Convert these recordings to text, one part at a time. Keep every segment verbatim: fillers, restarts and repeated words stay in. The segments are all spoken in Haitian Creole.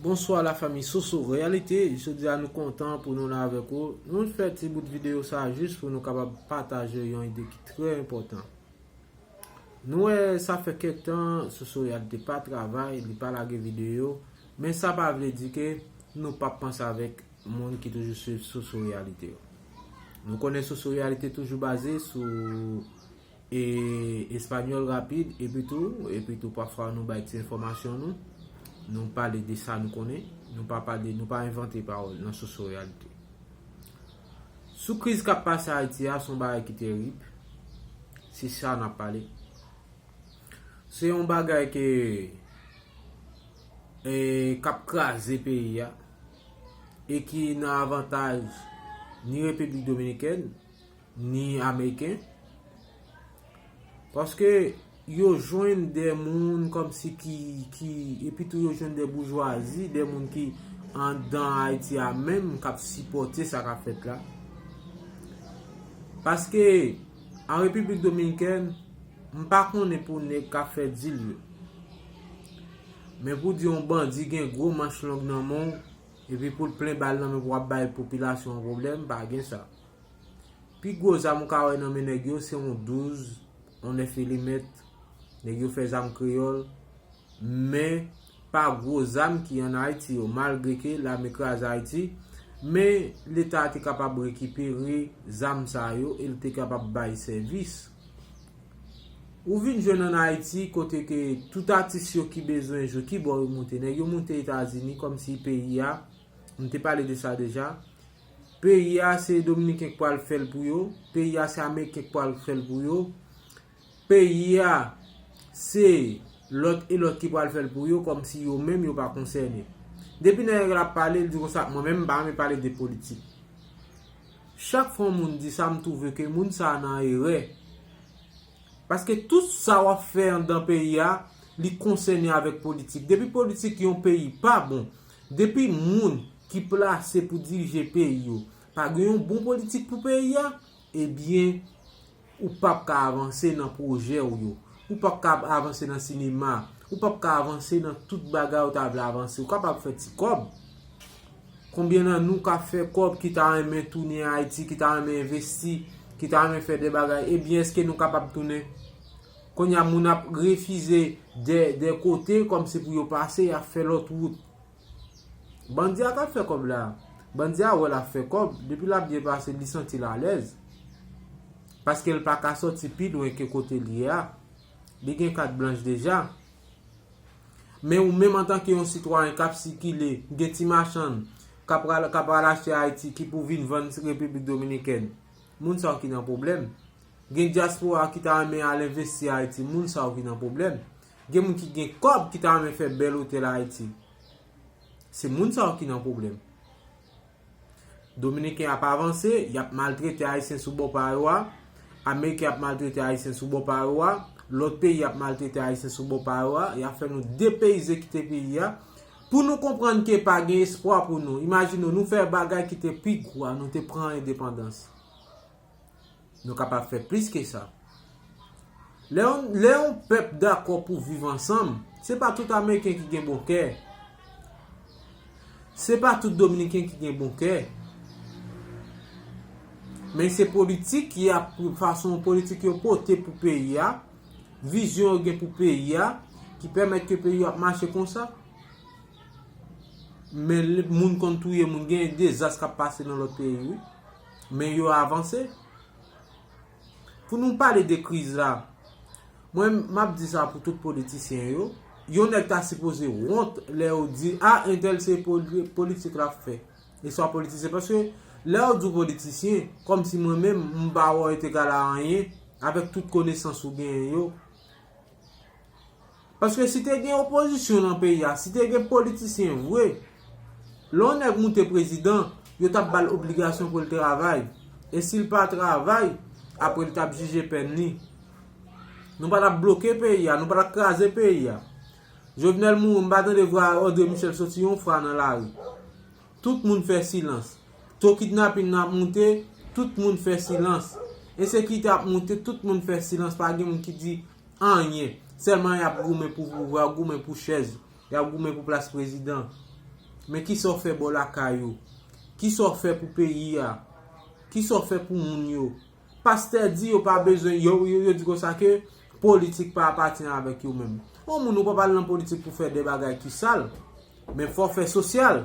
Bonswa lafanmi Soso Reyalite, jodi a nou kontan pou nou la avèk ou. Nou fè ti bout videyo sa jis pou nou kapab pataje yon ide ki trè enpòtan. Nou wè sa fè kèk tan Soso Reyalite pa travay, li pa lage videyo, men sa pa vle di ke nou p ap panse avèk moun ki toujou swiv Soso Reyalite yo. Nou konnen Soso Reyalite toujou baze sou e espanyòl rapid, epi tou, epi tou pafwa nou bay ti enfòmasyon nou, nou pale de sa nou konnen, nou pa pale, nou pa envante pawòl nan Soso Reyalite. Sou kriz k ap pase Ayiti a, se yon bagay ki terib, se sa n ap pale. Se yon bagay ke e, k ap kraze peyi a e ki nan avantaj ni Repiblik Dominikèn ni Ameriken, paske yo jwenn de moun kòmsi ki, ki, epi tou yo jwenn de boujwazi, de moun ki anndan Ayiti a menm k ap sipòte sa k ap fèt la. Paske an Repiblik Dominikèn, m pa konnen pou nèg k ap fè dil yo. Men pou di yon bandi gen gwo manch long nan men w, epi pou l plen bal nan men pou w ap bay popilasyon an pwoblèm, pa gen sa. Pi gwo zam ou ka wè nan men nèg yo, se yon douz, yon nèf milimèt. Nèg yo fè zam kreyòl, men pa gwo zam ki ann Ayiti yo, malgre ke lame kraze Ayiti, men Leta te kapab rekipere zam sa yo e l te kapab bay sèvis. Ou vin jwenn ann Ayiti kote ke tout atis yo ki bezwen jwe, ki bò yo moute? Nèg yo moute Etazini kòmsi peyi a, m te pale de sa deja, peyi a se Dominiken k pral fè l pou yo, peyi a se Ameriken k pral fè l pou yo, peyi a se lòt e lòt ki pral fè l pou yo, kòmsi yo menm yo pa konsène. Depi nèg la ap pale, l di konsa, mwen menm m pa renmen pale de politik. Chak fwa yon moun di sa, m twouve ke moun sa a nan erè. Paske tout sa w ap fè anndan peyi a, li konsène avèk politik. Depi politik yon peyi pa bon, depi moun ki plase pou dirije peyi yo pa gen yon bon politik pou peyi a, ebyen, ou p ap ka avanse nan pwojè w yo. Ou p ap ka avanse nan sinema. Ou p ap ka avanse nan tout bagay ou ta vle avanse. Ou kapab fè ti kòb. Konbyen nan nou k ap fè kòb, ki ta renmen tounen Ayiti, ki ta renmen envesti, ki ta renmen fè de bagay? Ebyen, èske nou kapab tounen? Kounye a, moun ap refize de, de kote, kòmsi pou yo pase, y ap fè lòt wout. Bandi a k ap fè kòb la. Bandi a wè l ap fè kòb, depi l ap byen pase, li santi l alèz. Paske l pa ka sòti pi lwen ke kote l ye a. Li gen kat blanch deja. Men ou menm antanke yon sitwayen k ap sikile, gen ti machann k ap pral, k ap pral achte Ayiti, ki pou vin vann Repiblik Dominikèn, moun sa yo ki nan pwoblèm. Gen dyaspora ki ta renmen al envesti Ayiti, moun sa yo ki nan pwoblèm. Gen moun ki gen kòb ki ta renmen fè bèl otèl Ayiti. Se moun sa yo ki nan pwoblèm. Dominiken ap avanse, y ap maltrete Ayisyen sou bò pa yo a. Ameriken ap maltrete Ayisyen sou bò pa yo a. Lòt peyi ap maltrete Ayisyen sou bò pa yo a. Y ap fè nou depeyize, kite peyi a. Pou nou konprann ke pa gen espwa pou nou. Imajine w, nou fè bagay ki te pi gwo a, nou te pran endepandans. Nou kapab fè plis ke sa. Lè yon, lè yon pèp dakò pou viv ansanm, se pa tout Ameriken ki gen bon kè. Se pa tout Dominiken ki gen bon kè. Men se politik y ap, fason politik yo pote pou peyi a, vizyon yo gen pou peyi a, ki pèmèt ke peyi a ap mache konsa. Men moun konn touye moun, gen dezas k ap pase nan lòt peyi, wi. Men yo avanse. Pou nou pale de kriz la, mwen, m ap di sa pou tout politisyen yo. Yon nèg ta sipoze wont lè yo di, a, entèl se poli-, politik l ap fè. Li se yon politisyen. Paske lè yo di w politisyen, kòmsi mwen menm, m pa wè w entegal a anyen, avèk tout konesans ou genyen yo. Paske si te gen opozisyon nan peyi a, si te gen politisyen vre, lè yon nèg moute prezidan, yo t ap ba l obligasyon pou l travay. E si l pa travay, apre l t ap jije pèn li. Nou pa t ap bloke peyi a, nou pa t ap kraze peyi a. Jovenel mouri, m pa tande vwa André Michel soti yon fwa nan lari. Tout moun fè silans. To kidnapin nan ap moute, tout moun fè silans. Ensekirite ap moute, tout moun fè silans. Pa gen moun ki di anyen. Sèlman y ap goumen pou pouvwa, goumen pou chèz. Y ap goumen pou plas prezidan. Men kisa w fè bò lakay ou? Kisa w fè pou peyi a? Kisa w fè pou moun yo? Pastè di yo pa bezwen, yo, yo, yo di konsa ke politik pa apatyen avèk yo menm. Yon moun ou pa pral nan politik pou fè de bagay ki sal, men fò w fè sosyal.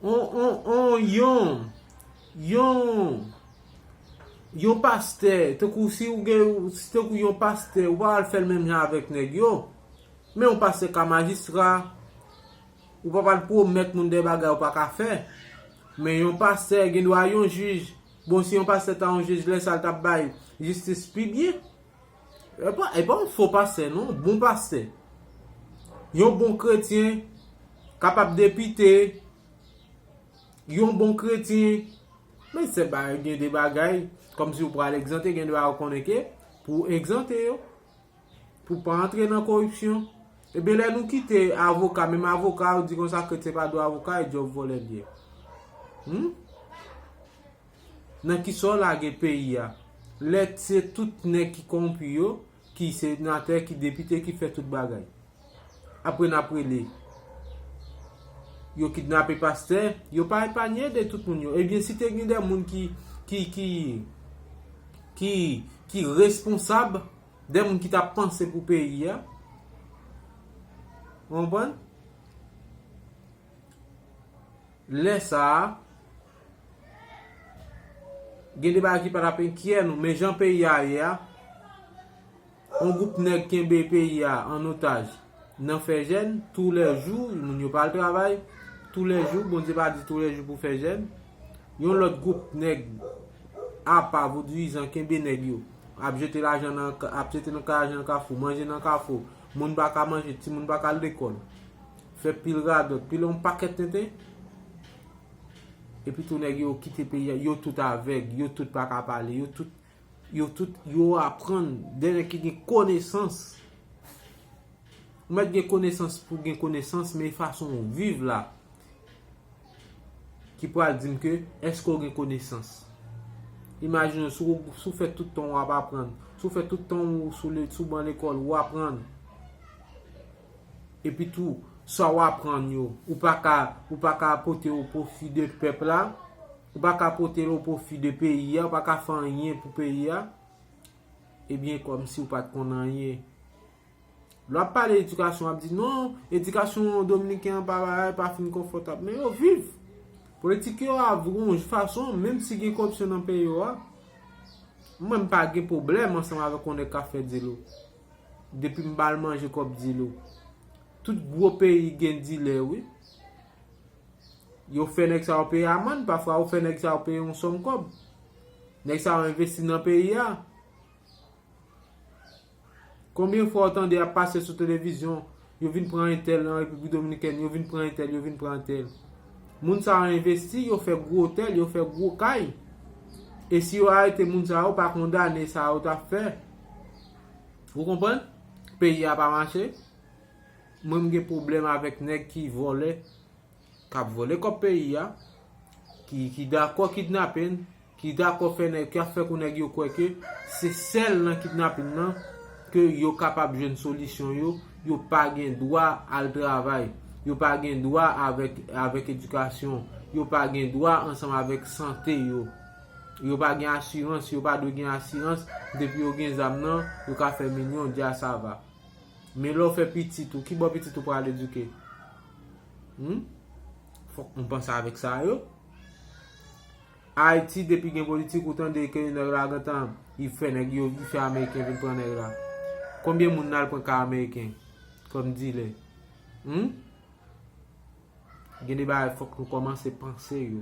On, on, on, yon, yon, yon pastè, tankou si ou gen, tankou yon pastè, ou pa al fè l menm jan avèk nèg yo. Men yon pastè ka majistra, ou pa pral pwomèt moun de bagay ou pa ka fè. Men yon pastè gen dwa yon jij. Bon, si yon pastè ta yon jij, lè sa l t ap bay jistis pi byen. E pa, e pa yon fo pastè, non, bon pastè. Yon bon kretyen, kapab depite, yon bon kretyen. Men se ba, gen de bagay, kòmsi ou pral egzante, gen de bagay ou konnen ke pou egzante yo, pou pa antre nan koripsyon. Ebyen, lè nou kite avoka, menm avoka, ou di konsa kretyen pa dwe avoka, e djòb vòlè l ye. Hmm? Nan kisa w lage peyi a? Lè se tout nèg ki kòwonpi yo, ki senatè, ki depite, ki fè tout bagay. Apre n ap rele yo kidnape pastè, yo pa epanye de tout moun yo. Ebyen, si te gen de moun ki, ki, ki, ki, ki responsab, de moun ki t ap panse pou peyi a, ou konprann? Lè sa a, gen de bagay ki pa t ap enkyè nou, men jan peyi a ye a, yon gwoup nèg kenbe peyi a an otaj nan fè jèn, toulèjou, moun yo pa al travay, toulèjou, Bondye pa di toulèjou pou fè jèn, yon lòt gwoup nèg apa, vodouyizan, kenbe nèg yo, ap jete lajan nan, ap jete nan lajan nan kafou, manje nan kafou, moun pa ka manje, timoun pa ka al lekòl. Fè pil radòt, pil yon pakèt tenten. Epi tou nèg yo kite peyi a, yo tout avèg, yo tout pa ka pale, yo tout, yo tout, yo aprann, de nèg ki gen konesans. Ou mèt gen konesans pou gen konesans, men fason w viv la ki pral di m ke èske w gen konesans. Imajine w, si w, si w fè tout tan w ap aprann, si w fè tout tan w sou le, sou ban lekòl, w aprann. Epi tou, sa w aprann yo, ou pa ka, ou pa ka pote o pwofi de pèp la, ou pa ka pote l o pwofi de peyi a, ou pa ka fè anyen pou peyi a, ebyen, kòmsi w pa t konn anyen. Lè w ap pale edikasyon, w ap di, "Non, edikasyon dominiken an pa bagay, pa fin konfòtab." Men yo viv. Politik yo a ap wonj fason, menm si gen kòripsyon nan peyi yo a, mwen m pa gen pwoblèm ansanm avèk yon nèg k ap fè dilo. Depi m ba l manje kòb dilo. Tout gwo peyi gen dilè, wi. Yo fè nèg sa yo peye amann, pafwa yo fè nèg sa yo peye yon sòm kòb. Nèg sa yo envesti nan peyi a. Konbyen fwa w tande y ap pase sou televizyon, yo vin pran entèl nan Repiblik Dominikèn, yo vin pran entèl, yo vin pran entèl. Moun sa yo envesti, yo fè gwo otèl, yo fè gwo kay. E si yo arete moun sa yo, pa kondane sa yo t ap fè. Ou konprann? Peyi a pa mache. Mwen, m gen pwoblèm avèk nèg ki vòlè, k ap vòlè kòb peyi a, ki, ki dakò kidnape n, ki dakò fè nèg, k ap fè kou nèg yo kwè ke se sèl nan kidnapin nan ke yo kapab jwenn solisyon yo, yo pa gen dwa al travay, yo pa gen dwa avèk, avèk edikasyon, yo pa gen dwa ansanm avèk sante yo. Yo pa gen asirans, yo pa dwe gen asirans, depi yo gen zam nan, yo ka fè milyon, dja sa va. Men lè w fè pitit ou, ki bò pitit ou pral edike? Hmm? Fòk nou panse avèk sa yo. Ayiti, depi gen politik, ou tande ke nèg la gentan, li fè nèg yo, li fè ameriken vin pran nèg la. Konbyen moun n al pran ka ameriken kòm dilè? Hmm? Gen de bagay fòk nou kòmanse panse yo.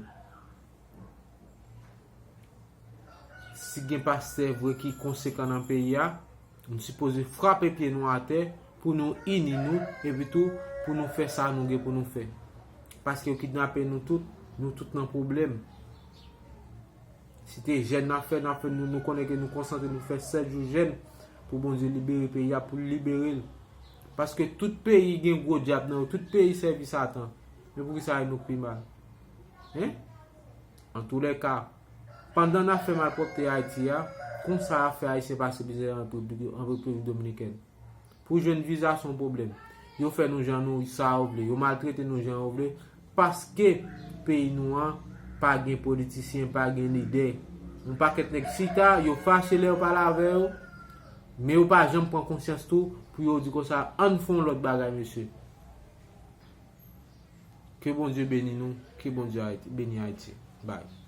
Si gen pastè vre ki konsekan nan peyi a, nou sipoze frape pye nou atè pou nou ini nou, epi tou pou nou fè sa nou gen pou nou fè. Paske yo kidnape nou tout, nou tout nan pwoblèm. Si te jèn n ap fè, n ap fè, nou, nou konnen ke nou konsantre, nou fè sèt jou jèn pou Bondye libere peyi a, pou l libere l. Paske tout peyi gen gwo dyab nan yo, tout peyi sèvi Satan. Men poukisa nou k pi mal? Hein? Antoulèka, pandan n ap fè malpwòpte Ayiti a, konsa y ap fè Ayisyen pase mizè an Repiblik, an Repiblik Dominikèn. Pou jwenn viza se yon pwoblèm. Yo fè nou jan nou sa yo vle, yo maltrete nou jan yo vle, paske peyi nou an pa gen politisyen, pa gen lidè. Yon pakèt nèg chita, yo fache lè yo pale avè yo, men yo pa janm pran konsyans tou pou yo di konsa, ann fè yon lòt bagay, mesye. Ke Bondye beni nou, ke Bondye Ayiti, beni Ayiti. Bye.